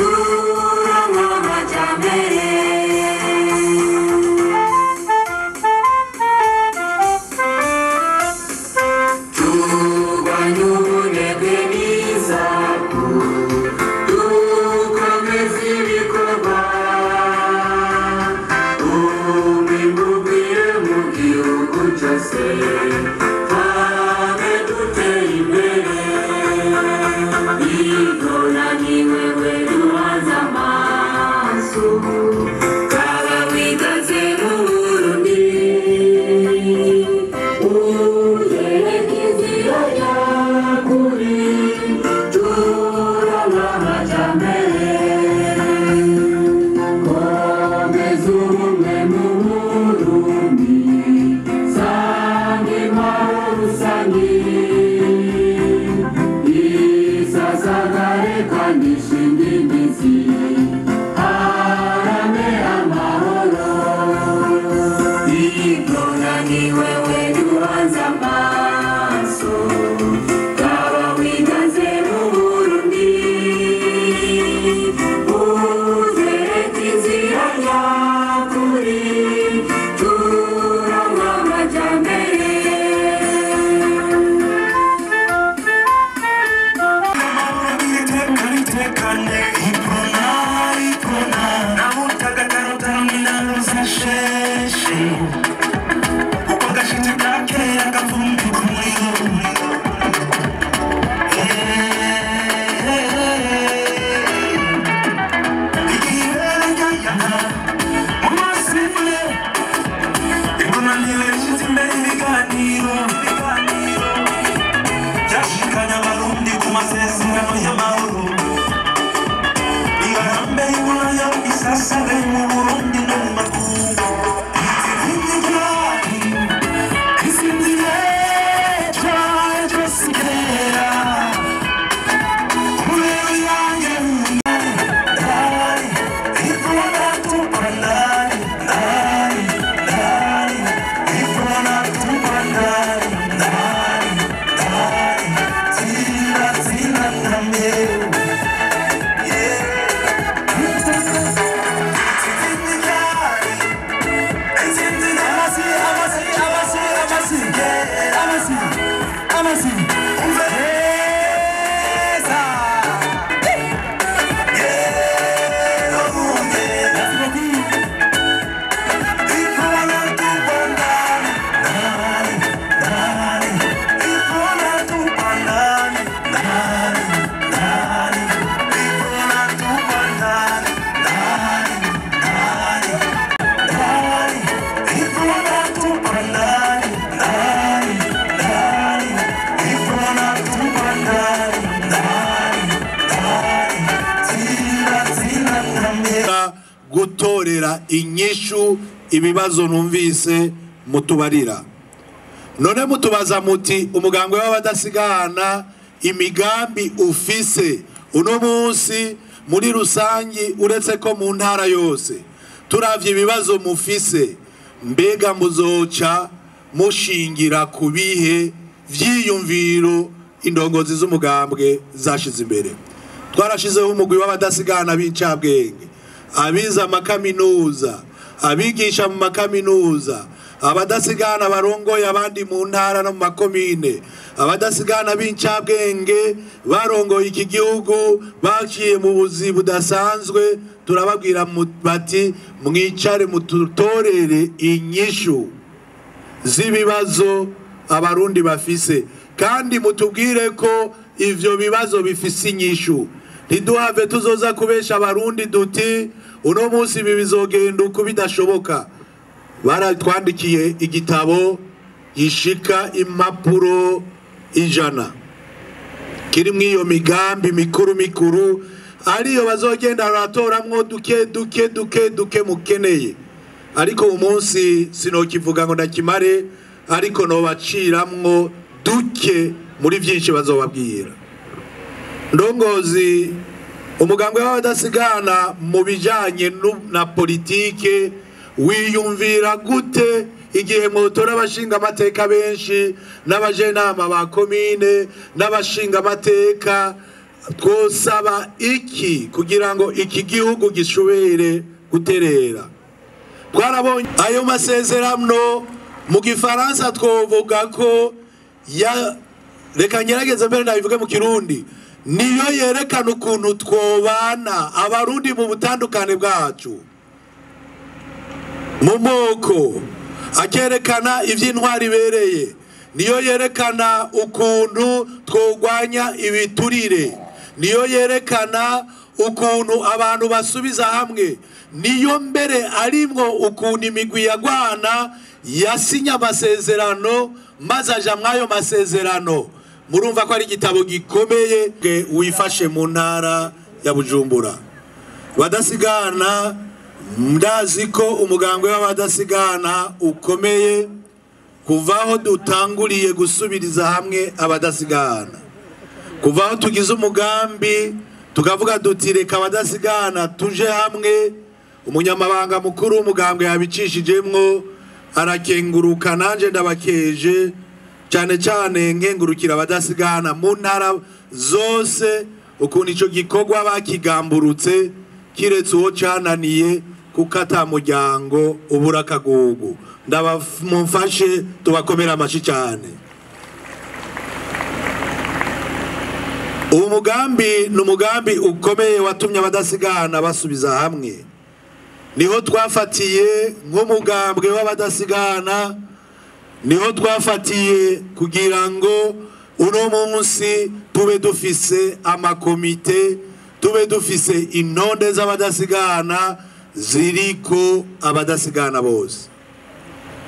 To Gutorera inyishu ibibazo numvise mutubarira. None mutubaza muti umugambwe w'abadasigana imigambi ufise uno munsi muri rusangi, uretse ko mu ntara yose turavye ibibazo mufise, mbega muzoca mushingira kubihe vyiyumviro indongozi z'umugambwe zashize imbere? Twarashizeho umugwi w'abadasigana b'incabwenge, abize amakaminuza, abigisha mu makaminuza, abadasigana barongoye abandi mu ntara no mu makomine, abadasigana b'incabwenge barongoye iki gihugu baciye mu buzi budasanzwe. Turababwira bati mwicare mututorere inyishu z'ibibazo abarundi bafise, kandi mutubwire ko ivyo bibazo bifise inyishu. Ntiduhave tuzoza kubesha abarundi duti uno munsi ibi bizogenda uko bidashoboka. Baratwandikiye igitabo gishika impapuro 100 kirimwo iyo migambi mikuru mikuru, ariyo bazogenda baratoramwo duke duke duke duke mukeneye. Ariko umunsi sinokivuga ngo ndakimare, ariko nobaciramwo duke muri vyinshi bazobabwira. Ndongozi, umugambwe w'abadasigana mu bijanye na politike wiyumvira gute igihe mwotora abashinga amateka benshi n'abajenama ba komine n'abashinga amateka? Twosaba iki kugira ngo iki gihugu gishobere guterera? Twarabonye ayo masezerano mu gifaransa twovuga ko ya, reka ngerageze mbere ndabivuge mu Kirundi, niyo yerekana ukuntu twobana abarundi mu butandukane bwacu mu moko, akerekana ivy'intwari ibereye, niyo yerekana ukuntu twogwanya ibiturire, niyo yerekana ukuntu abantu basubiza hamwe, niyo mbere arimwo ukuntu imigwi yagwana yasinya amasezerano maze aja mw'ayo masezerano. Murumva ko ari igitabo gikomeye wifashe mu ntara ya Bujumbura. Badasigana, ndazi ko umugambwe w'abadasigana ukomeye kuvaho dutanguriye gusubiriza hamwe abadasigana, kuvaho tugize umugambi tukavuga duti reka abadasigana tuje hamwe. Umunyamabanga mukuru w'umugambwe yabicishijemwo arakenguruka, nanje ndabakeje cyane cyane nkengurukira abadasigana mu ntara zose ukuntu ico gikorwa bakigamburutse, kiretse uwo cananiye kuko ata muryango ubura akagugu. Ndabamufashe tubakomera amashi cyane. Uwo mugambi ni umugambi ukomeye watumye abadasigana basubiza hamwe. Niho twafatiye nk'umugambwe w'abadasigana, niho twafatiye kugira ngo uno munsi tube dufise amakomite, tube dufise intonde z'abadasigana ziriko abadasigana bose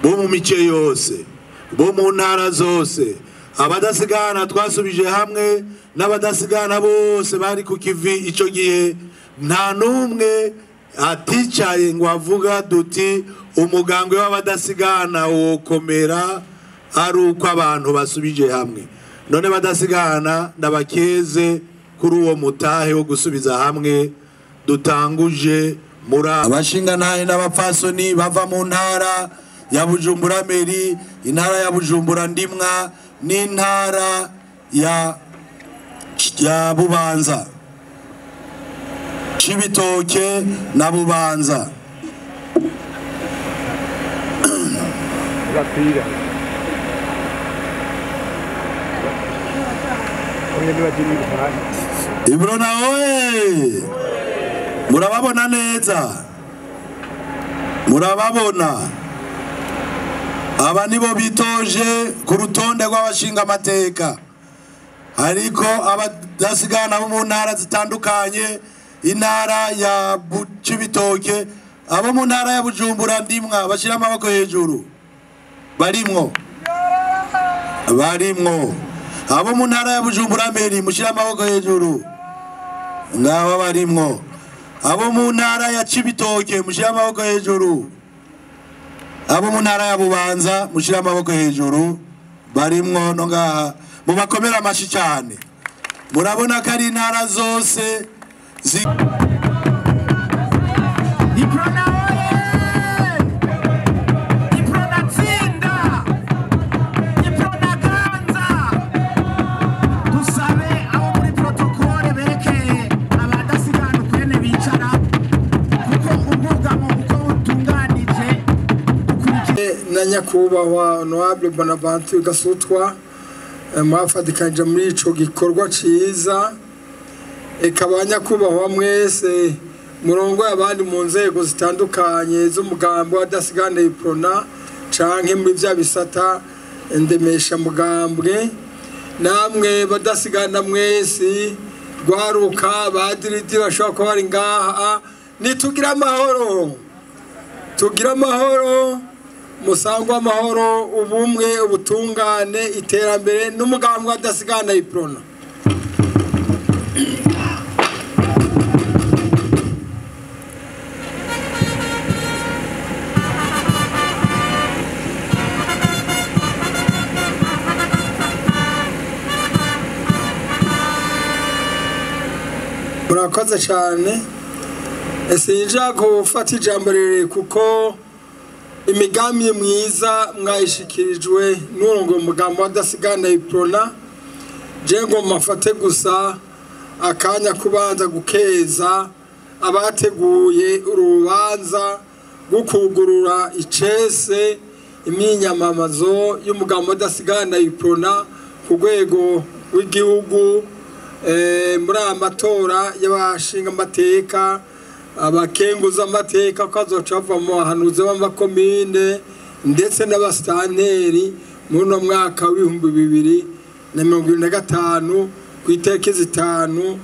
bo mu mice yose, bo mu ntara zose. Abadasigana twasubije hamwe n'abadasigana bose bari ku kivi ico gihe, nta numwe aticaye ngo avuga duti umugambwe w'abadasigana wokomera ari uko abantu basubije hamwe. None badasigana ndabakeze kuri uwo mutahe wo gusubiza hamwe dutanguje muri abashinga ntahe n'abapfasoni bava mu ntara ya Bujumbura Meri, intara ya Bujumbura Ndimwa n'intara ya Bubanza, Cibitoke na Bubanza. Ibrona oye! Murababona neza? Murababona? Aba nibo bitoje ku rutonde rw'abashinga amateka, ariko abadasigana bo mu ntara zitandukanye, intara ya Cibitoke, abo mu ntara ya Bujumbura Ndimwa bashira amaboko hejuru, barimwo, barimwo. Abo mu ntara ya Bujumbura Meri mushira amaboko hejuru, ngaba barimwo. Abo mu ntara ya Cibitoke mushire amaboko hejuru. Abo mu ntara ya Bubanza mushire amaboko hejuru. Barimwo no ngaha mubakomera amashi cyane. Murabona ko ari intara zose na nyakubahwa Honorable Bonaventure Gasutwa mwafatikanije muri ico gikorwa ciza. Eka nyakubahwa mwese murongo abandi mu nzego zitandukanye z'umugambi w'Abadasigana Uprona canke muri vya bisata ndemesha mugambwe, namwe badasigana mwese rwaruka badiridi bashobora kuba bari ngaha, nitugira amahoro, tugira amahoro, musangwa amahoro, ubumwe, ubutungane, iterambere n'umugambi w'Abadasigana Uprona. Murakoze cyane. Sinja gufata ijambo rirerire kuko imigambi mwiza mwayishikirijwe n'urongo umugambi w'Abadasigana Uprona. Je ngomba mfate gusa akanya kubanza gukeza abateguye urubanza rwo kugurura icese imyinyamamazo y'umugambi w'Abadasigana Uprona ku rwego rw'igihugu muri aya matora y'abashinga amateka, abakenguza amateka ko azoca bava mu bahanuzi b'amakomine ndetse n'abasitanteri muri uno mwaka w'2025 ku itariki 5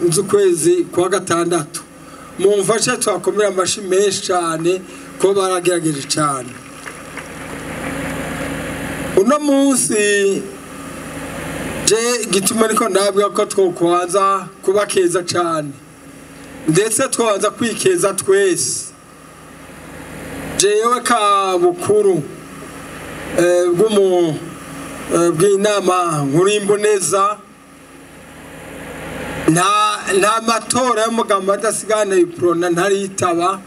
z'ukwezi kwa gatandatu. Mumfashe twakomera amashi menshi cyane ko baragerageje cyane. Uno munsi je gituma ariko ndabwira ko twokwanza kubakeza cyane, ndetse twabanza kwikeza twese. Jewe kabukuru bw'inama nkuru y'imboneza, nta matora y'umugambi w'Abadasigana Uprona ntaritaba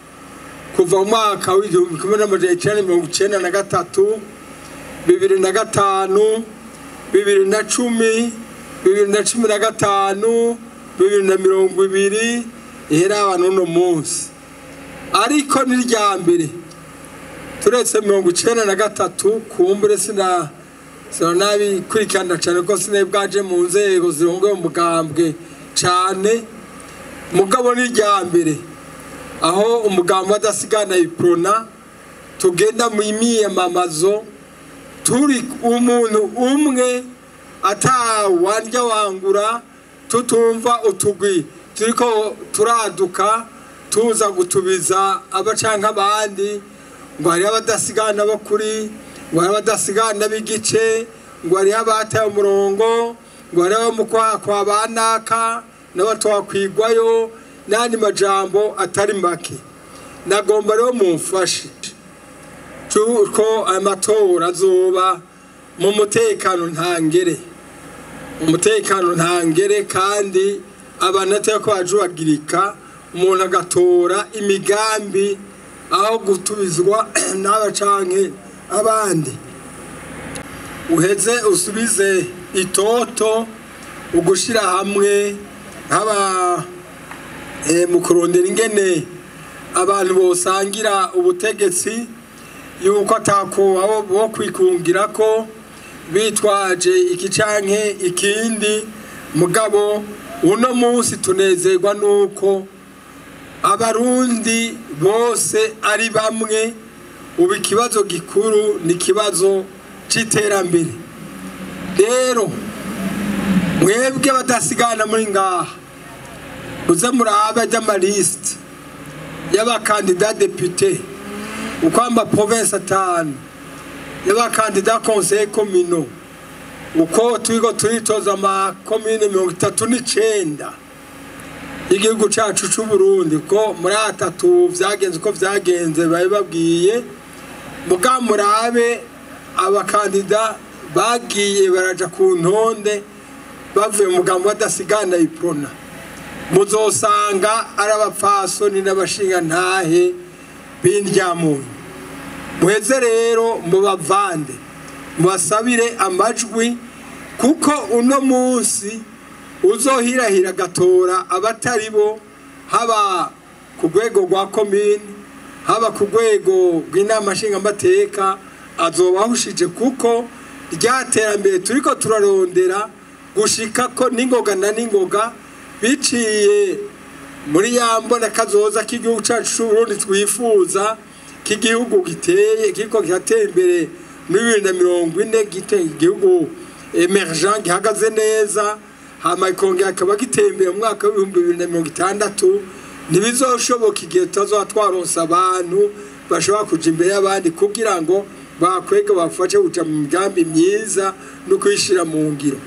kuva mu mwaka w'1993, 2005, 2010, 2015, 2020 ihera abantu uno munsi. Ariko ni rya mbere turetse 93 kumbure sinabikurikirana cyane ko sinebwaje mu nzego zirongoye umugambwe cyane, mugabo ni rya mbere aho umugambi w'Abadasigana Uprona tugenda mu miyamamazo turi umuntu umwe atawandya wangura, tutumva utugwi turiko turaduka tuza gutubiza abacanka abandi ngo hari abadasigana bakuri, ngo hari abadasigana b'igice, ngo hari abataye umurongo, ngo hari abo kwa banaka n'abatwakwigwayo n'andi majambo atari make. Nagomba rero mumfashe ko amatora azoba mu mutekano ntangere, umutekano ntangere, kandi abantu atari ko bajuragirika, umuntu agatora imigambi aho gutubizwa n'abacanke abandi. Uheze usubize itoto ugushira hamwe haba mu kurondera ingene abantu bosangira ubutegetsi, yuko atako abo bo kwikungira ko bitwaje iki canke ikindi. Mugabo uno munsi tunezerwa nuko abarundi bose ari bamwe. Ubu ikibazo gikuru ni ikibazo c'iterambere. Rero mwebwe badasigana muri ngaha muze murabe ry'amaliste y'abakandida député uko ama province 5 y'abakandida conseil communaux uko turiko turitoza ama commune 39. y'igihugu cacu c'u Burundi, ko muri atatu vyagenze uko vyagenze babibabwiye. Muga murabe abakandida bagiye baraja ku ntonde bavuye mu mugambo badasigana Iprona, muzosanga ari abapfasoni n'abashingantahe b'indyamuntu. Muheze rero mubavande, mubasabire amajwi, kuko uno munsi uzohirahira agatora abatari bo, haba ku rwego rwa komine, haba ku rwego rw'inama nshingamateka, azobahushije, kuko rya terambere turiko turarondera gushika ko n'ingoga na n'ingoga biciye muri ya mbona kazoza k'igihugu cacu c'Uburundi twifuza, k'igihugu giteye kiriko kiratera imbere muri 2040, igihugu emergent gihagaze neza, hama ikongera akaba giteye imbere mu mwaka w'2060. Ntibizoshoboka igihe tutazoba twaronse abantu bashobora kuja imbere y'abandi kugira ngo bakwege bafashe kuja mu migambi myiza no kuyishira mu ngiro.